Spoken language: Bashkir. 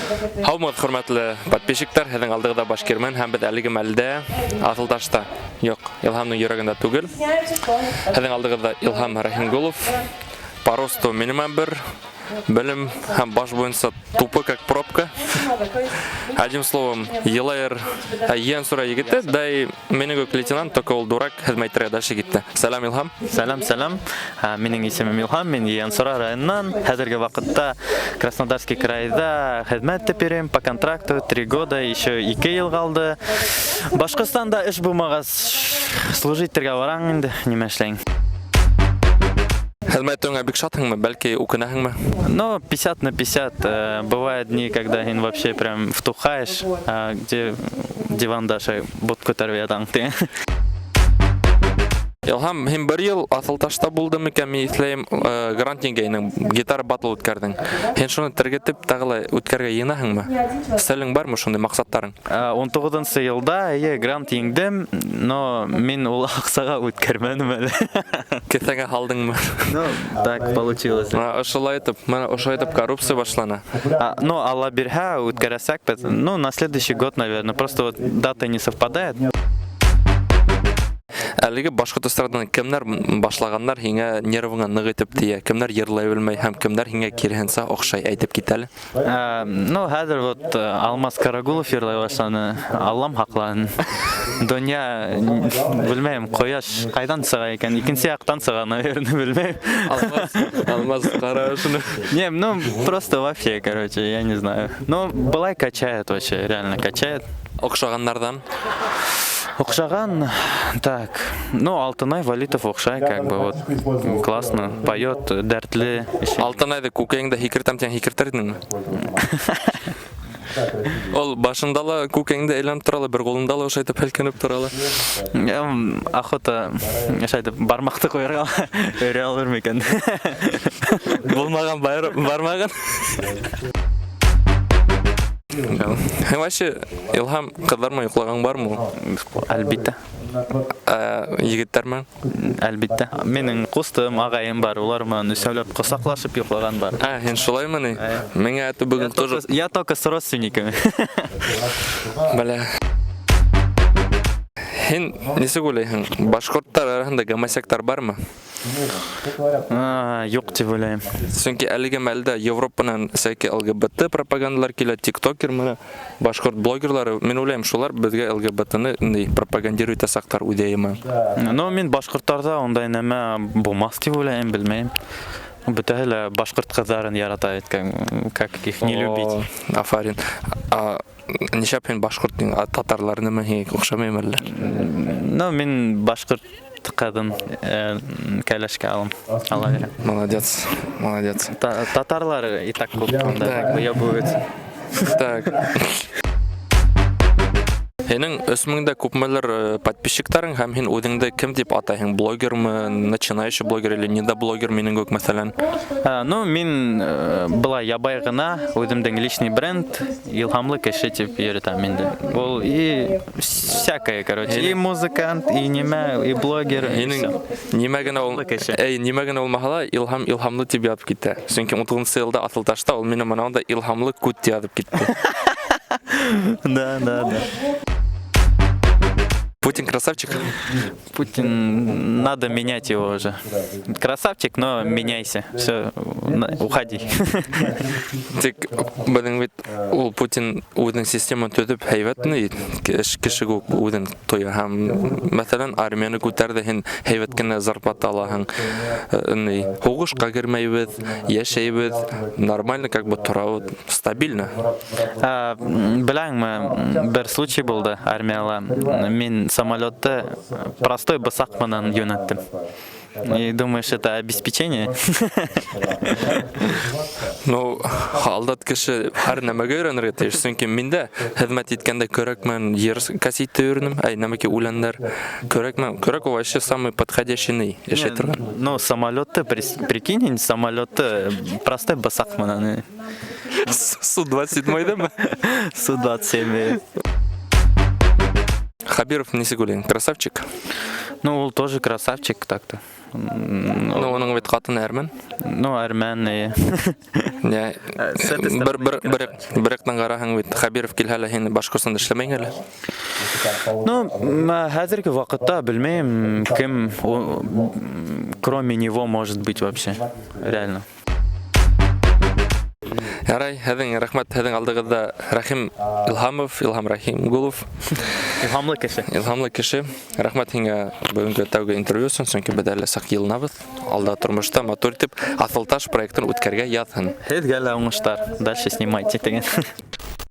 Һаумыһығыҙ, хөрмәтле подписчиктар, һеҙҙең алдығыҙҙа Башкирмен һәм беҙ әлеге мәлдә Аҫылташта. Юҡ, Илһамның йөрәгендә түгел. Һеҙҙең алдығыҙҙа Илһам Рәхимгулов. По росту минимум бер белем һәм баш буйынса тупы как пробка. Одним словом, Елайыр Ейәнсура егете, да и минең үк лейтенант, только ул дурак, хеҙмәт итергә дальше китте. Сәлам, Илһам. Сәлам, сәлам. Минең исемем Илһам, мин Ейәнсура районынан. Хәзерге ваҡытта Краснодарский крайҙа хеҙмәт итеп йөрөйөм по контракту 3 года, еще 2 йыл ҡалды. Башҡортостанда эш булмағас, служить итергә бараң инде, нимә эшләйң. Хеҙмәт итеүеңә бик шатһыңмы, бәлки үкенәһеңме? Ну, 50 на 50. Бывают дни, когда һин вообще прям втухаешь, а где диванда шулай бот күтәреп ятаң. Илһам, һин бер йыл Аҫылташта булдың микән, мин иҫләйем, грант еңгәйнең, гитара батл үткәрҙең. Һин шуны тергетеп тағы ла үткәрергә йыйынаһыңмы? Целең бармы, шундай маҡсаттарың? 19 йылда, эйе, грант еңдем, но мин ул аҡсаға үткәрмәнем әле. Кеҫәңә һалдыңмы? Ну, так получилось. Менә ошолай итеп, менә ошолай итеп коррупция башлана. А, ну, Алла бирһә, үткәрәсәкбеҙ. Ну, на следующий год, наверное. Просто вот дата не совпадает. Әлеге башҡорт эстрадаһын кемдәр башлағандар һиңә нервыңа ныҡ итеп тейә, кемдәр йырлай белмәй һәм кемдәр һиңә киреһенсә оҡшай, әйтеп кит әле. А, ну, хәҙер вот Алмаз Карагулов йырлай башланы. Аллам һаҡлаһын. Донъя, белмәйем, ҡояш ҡайҙан сыға икән? Икенсе яҡтан сыға, наверное, белмәйем. Алмаз, Алмаз ҡара шуны. Не, ну, просто вообще, короче, я не знаю. Ну, былай качает вообще, реально качает. Оҡшағандарҙан? Оҡшаған, так, ну, Алтынай Валитов оҡшай, как бы, вот, классно, поет, дәртле. Еще. Алтынайҙы күкәйеңдә һикертәм тиһәң һикертер инеңме? Ул башында ла күкәйеңдә әйләнеп тора ла, бер ҡулында ла ошайтып һелкенеп тора ла. Охота, шайтып, бармаҡты ҡуйырға өрә алыр микән? Булмаған бармағын. Һин вообще, Илһам, ҡыҙҙар менән йоҡлаған бармы? Әлбиттә. Ә, егеттәр менән? Әлбиттә. Минең ҡустым, ағайым бар, улар менән өсәүләп ҡосаҡлашып йоҡлаған бар. А, һин шулаймы ни? Миңә это бөгөн тоже Я только с родственниками. Бля. Һин нисек уйлайһың, башҡорттар араһында гомосектар бармы? А, юҡ тип уйлайым. Сөнки әлеге мәлдә Европанан всякие ЛГБТ пропагандалар килә, тиктокер менә башҡорт блогерлары, мин уйлайым, шулар беҙгә ЛГБТны ни пропагандирует итәсәктәр үҙәйме. Ну, мин башҡорттарҙа ундай нәмә булмаҫ тип уйлайым, белмәйем. Бөтәһе лә башҡорт ҡыҙҙарын ярата бит, как их не любить. О, афарин. А нишләп һин башҡорт тиң, а татарлар нимә һиңә оҡшамаймы әллә? Ну, мин башҡорт ҡыҙын кәләшкә алам. Алла бирә. Молодец, молодец. Татарлар и так күп унда Так. выебываются. Так. Һинең 3000 дә күпмелер подписчиктарың һәм һин үҙеңде кем тип атайһың? Блогермы, начинающий блогер или недоблогер минең кеүек, мәҫәлән? А, ну, мин былай ябай ғына үҙемдең личный бренд, илһамлы кеше тип йөрөтәм инде. Ул и всякое, короче, и музыкант, и нимә, и блогер, и Һинең всё. нимә генә ул, Илһамлы кеше. Эй, нимә генә булмаһа ла, Илһам илһамлы тип яҙып китә. Сөнки 19 йылда Аҫылташта ул минең менән илһамлы күт яҙып китте. Да. Путин красавчик? Путин, надо менять его уже. Красавчик, но меняйся. Все, уходи. Тик беҙҙең бит ул Путин үҙенең системаны төҙөп һәйбәт ни кеше кеүек үҙен тоя һәм мәҫәлән армияны күтәрҙе, һин һәйбәт кенә зарплата алаһың, ни һуғышҡа кермәйбеҙ, йәшәйбеҙ, нормально как бы торабыҙ, стабильно. А, беләңме, бер случай булды армияла. Мин самолетты простой бысаҡ менән йүнәттем. И думаешь, это обеспечение? Ну, һалдат кеше һәр нәмәгә өйрәнергә тейеш. Сөнки мин дә хеҙмәт иткәндә көрәк менән ер косить өйрәндем. Ай, нәмәке үләндәр. Көрәк менән, көрәк ул вообще самый подходящий ни эшләй торган. Ну, самолетты, прикинь, самолетты простой бысаҡ менән. Су-27 дамы? Су-27. Хабиров нисек уйлайһың? Красавчик? Ну, ул тоже красавчик так-то. Ну, уның бит ҡатыны әрмән. Ну, әрмән, и. Не, С этой бер бер стороны бер бер яҡтан ҡараһаң бит, Хәбиров килһә лә, һин Башҡортостанда эшләмәйһең әле. Ну, хәҙерге ваҡытта белмәйем, кем кроме него может быть вообще. Реально. Ярай, һеҙҙең рәхмәт, һеҙҙең алдығыҙҙа Рәхим Илһамов, Илһам Рәхимгулов, Илһамлы кеше. Илһамлы кеше. Рәхмәт һиңә бөгөнгө тәүге интервью өсөн, сөнки беҙ әле саҡ йылынабыҙ. Алда тормошта матур итеп Аҫылташ проектын үткәрергә яҙһын. Һеҙгә лә уңыштар. Дальше снимайте тигән.